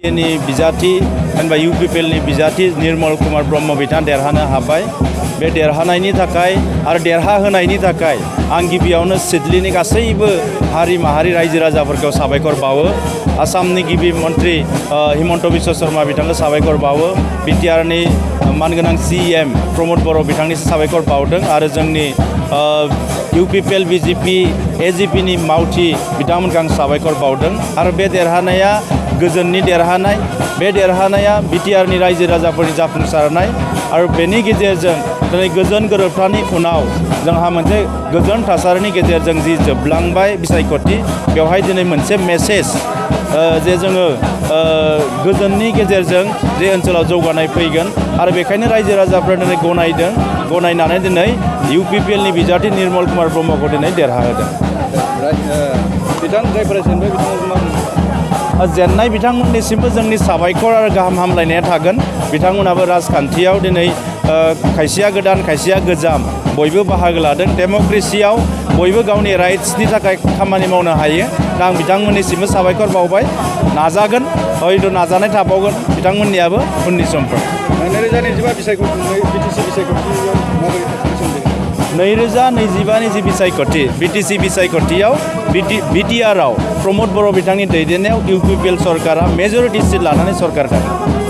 नि बिजाथि होनबा इउपिपिएलनि बिजाथि निर्मल कुमार ब्रह्म बिथाङा देरहानो हाबाय। बे देरहानायनि थाखाय आरो देरहाहोनायनि थाखाय आं गिबियावनो सिडलीनि गासैबो हारि माहारि रायजो राजाफोरखौ साबायखर बावो। आसामनि गिबि मन्त्रि हिमन्त बिश्व शर्मा बिथांखौ साबायखर बावो। बिटिआरनि मानगोनां CM प्रमद बर' बिथांनिसिम साबायखर बावदों आरो जोंनि इउपिपिएल बिजेपि एजिपिनि मावथि बिथांमोनखौ आं साबायखर बावदों। आरो बे देरहानाया गोजोननि देरहानाय, बे देरहानाया बिटिआरनि रायजो राजाफोरनि जाफुंसारनाय आरो बेनि गेजेरजों दिनै गोजोन गोरोबथानि उनाव जोंहा मोनसे गोजोन थासारिनि गेजेरजों जि जोबलांबाय बिसायख'थि, बेवहाय दिनै मोनसे मेसेज जे जोङो गोजोननि गेजेरजों जे ओनसोलाव जौगानाय फैगोन आरो बेखायनो रायजो राजाफ्रा दिनै गनायदों, गनायनानै दिनै इउपिपिएलनि बिजाथि निर्मल कुमार ब्रह्मखौ दिनै देरहाहोदों। जेन्नाय बिथांमोननिसिमबो जोंनि साबायखर आरो गाहाम हामलायनाया थागोन। बिथांमोनाबो राजखान्थियाव दिनै खायसेया गोदान खायसेया गोजाम बयबो बाहागो लादों। डेम'क्रेसियाव बयबो गावनि राइट्सनि थाखाय खामानि मावनो हायो। दा आं बिथांमोननिसिमबो साबायखर बावबाय। नाजागोन, हयथ' नाजानाय थाबावगोन बिथांमोननियाबो उननि समफोर। 2025 बिटिसि बिसायख'थियाव माबोरै सोमजिदों? 2025नि जि बिसायख'थि बिटिसि बिसायख'थियाव बिटिआरआव प्रमद बर' बिथांनि दैदेननायाव इउपिपिएल सरकारा मेजरिटि सिट लानानै सरकार दागोन।